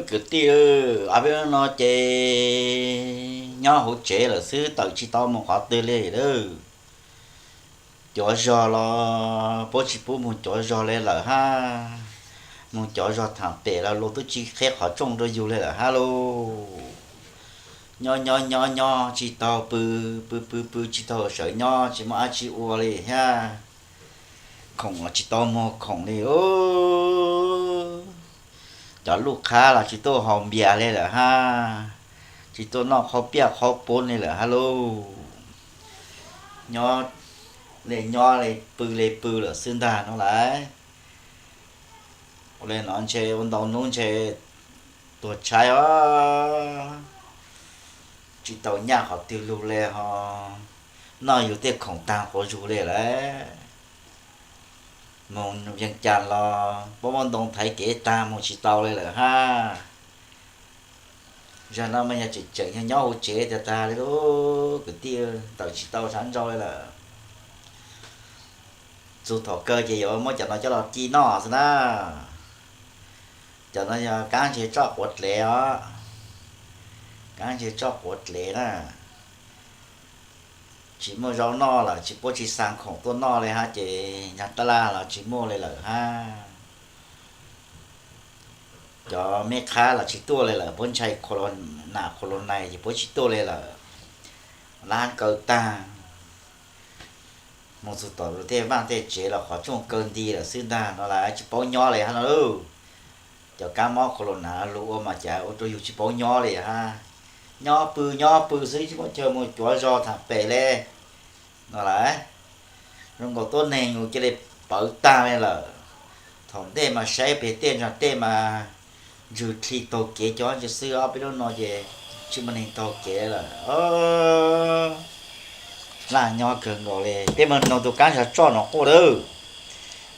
Kwv tij, ob peb hnub no ces nyob hauv tsev lawm xwb, tawm tsis tau mus qhov twg li lawm. Cuav zog los puab tsis pub mus cuav zog li lawm hab, mus cuav zog tham pem los luag twb tsis qheb qhov rooj rau yug li lawm hab lauj. Nyob nyob nyob nyob tsis tau pw, pw pw pw tsis tau sawv nyob tsis muaj dab tsi ua li thiab. Khoom los tsis tau muag khoom li. Cov luj qhab los tsis tuaj haus npias li lawm hab, tsis tuaj noj qhauv piaj qhauv poob li lawm hab lauj. Nyob li nyob li pw li pw lawm xwb ntag no lauj. Ua li no ntshe ua ntau hnub ntshe tuag tshaib os, tsis tau nyaj qhov twg lug li ho, noj yug tej khoom tag quav zug li lawm. Mus Vias Cas los puab muab ntoo thaiv kev tag mus tsis tau li lawm hab. Zag no mas yog tseem tseem yog nyob hauv tsev tiag tag li lub kwv tij, tawm tsis tau sab nraud li lawm. Txug thaum kawg ces yuav muab cov no coj los ci noj xwb na. Cov no yog kaab ntseg tsoj quav dlev os, kaab ntseg tsoj quav dlev na. Tsis muaj zaub noj lawm, tsis puab tsis xaa khoom tuaj noj li hab ces nyag taj laj los tsis muaj li lawm hab. Cov meb qhab los tsis tuaj li lawm, puab ntshai corona, corona ces puab tsis tuaj li lawm. Lab kaw tag, mus txug tom tej vaaj tej tsev los qhov rooj kaw nti lawm xwb ntag no las, tsis paub nyob li hab no lauj. Cov kab mob corona lug ua mas cas ua rau yug tsis paub nyob li hab. Nyob pw nyob pw xwb tsis muaj chaw mus cuav zog tham pem li no las. Zoo nkaus tuab neeg yus cia li pawv tag li lawm. Thaum ntej mas saib peg tej ntsa tej mas ntswg dli taug kev cov ntsis xwb, ob peb lub no ces tsis muaj neeg taug kev lawm. Laj nyob kawg nkaus li. Peb mus noog tug kaab ntseg tsoj no quaj lawm.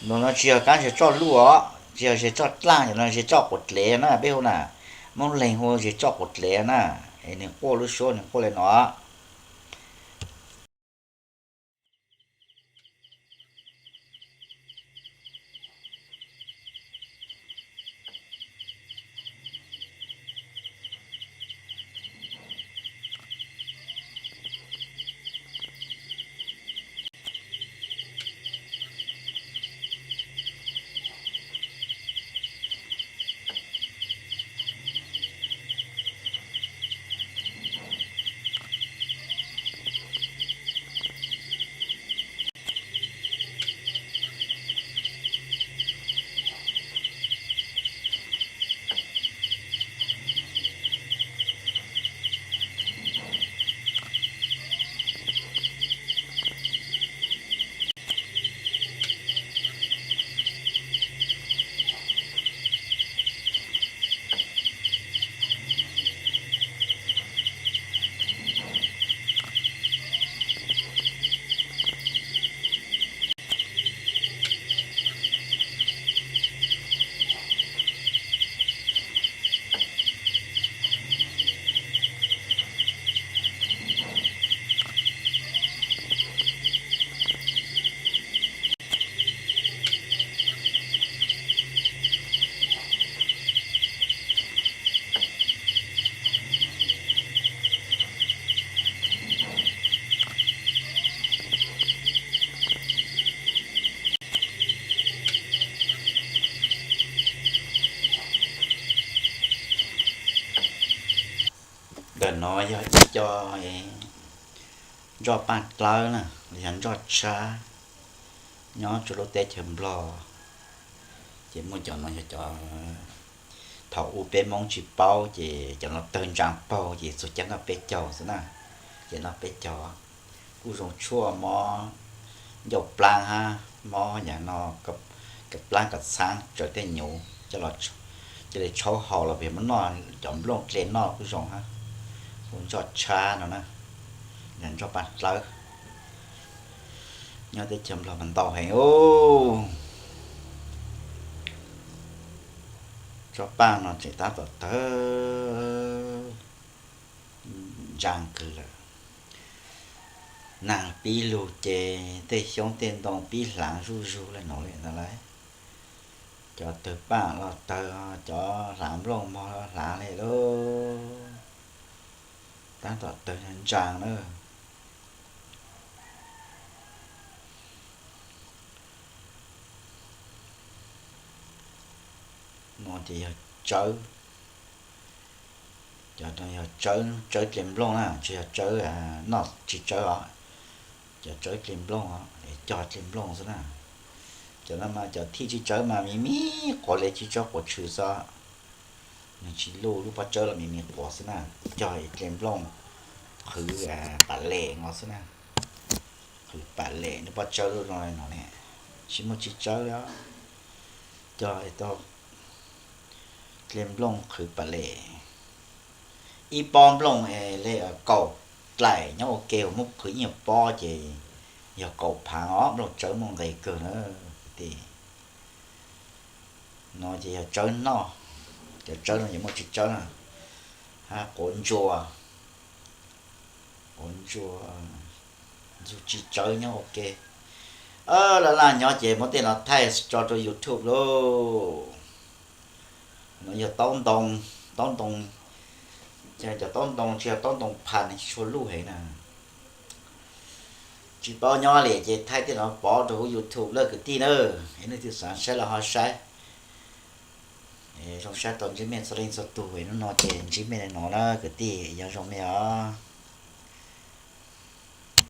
Nug no tsis yog kaab ntseg tsoj luj os, tsis yog ntseg tsoj dlaaj, no ntseg tsoj quav dlev na, peb hu na, Moob Leeg hu ntseg tsoj quav dlev na. Es nwg quaj lub suab nwg quaj li no. Ntawm no yog ib co ntsoj paj dlawb na, los yog ntsoj tshab, nyob rua lub teb chaws Nplog. Ces muaj cov no yog cov thaum ub peb Moob tsis paub ces cov no tawg ntsaa paug ces txug caag noj peb caug xwb na, ces noj peb caug. Kuj zoo tshuaj mob ncauj plaab hab mob yav no, kav plaab kav txhaab tsaws tej nyuv ca le tshaub haus los pem muab noj cov nplooj dle noj kuj zoo hab. Hu ntsoj tshab no na, ntsoj paj dlawb. Nyob teb chaws Nplog mas ntau heev ub. Tsob paj no tseem tab tom tawg ntsaa kawg lawm. Naag pib lug ces tej xyoob tej ntoo pib hlaav zuj zug le nuav le ntag lauj. Cov tawg paj los tawg, cov hlav nplooj mog hlav li lauj. Tab tom tawg ntsaa na. No ces yog tsawb, cov no yog tsawb, tsawb dle nplooj na, tsis yog tsawb noj tsis tsawb os. Cov tsawb dle nplooj os, cog dle nplooj xwb na. Cov no mas cov thij tsis tsawb mas me me quav li tsis tsawb quav tshwm xwb. Nws tsis luj, lub pob tsawb los me me quav xwb na. Cog dle nplooj qhwv pam lem no xwb na. Qhwv pam lem lub pob tsawb lub zoo li no ne, tsis muaj tsis tsawb li. Cog tau dle nplooj qhwv pam lem, ib pob nplooj es li kaum dlaim nyob ua ke, uas muab qhwv ib nyuag pob ces yog kaum phav os, nplooj tsawb muaj nqis kawg na kwv tij. No ces yog tsawb noj, cov tsawb no ces muaj tsis tsawb na, hab quav ntsua, quav ntsua, ntxuag tsis tsawb nyob ua ke. Laj laj nyob ces muab tej no thaij tso rau YouTube lauj. No yog taub ntoo, taub ntoo, cov taub ntoo tsis yog taub ntoo phas tsis tshua luj heev na. Tsis paub nyob li ces thaij tej no pov rau hauv YouTube lawm kwv tij na. Es leej twg xav saib los ho saib. Zoo saib tau ntsib mej txhua leej txhua tug, hnub no ces ntsib mej li no na kwv tij, yog zoo mej os.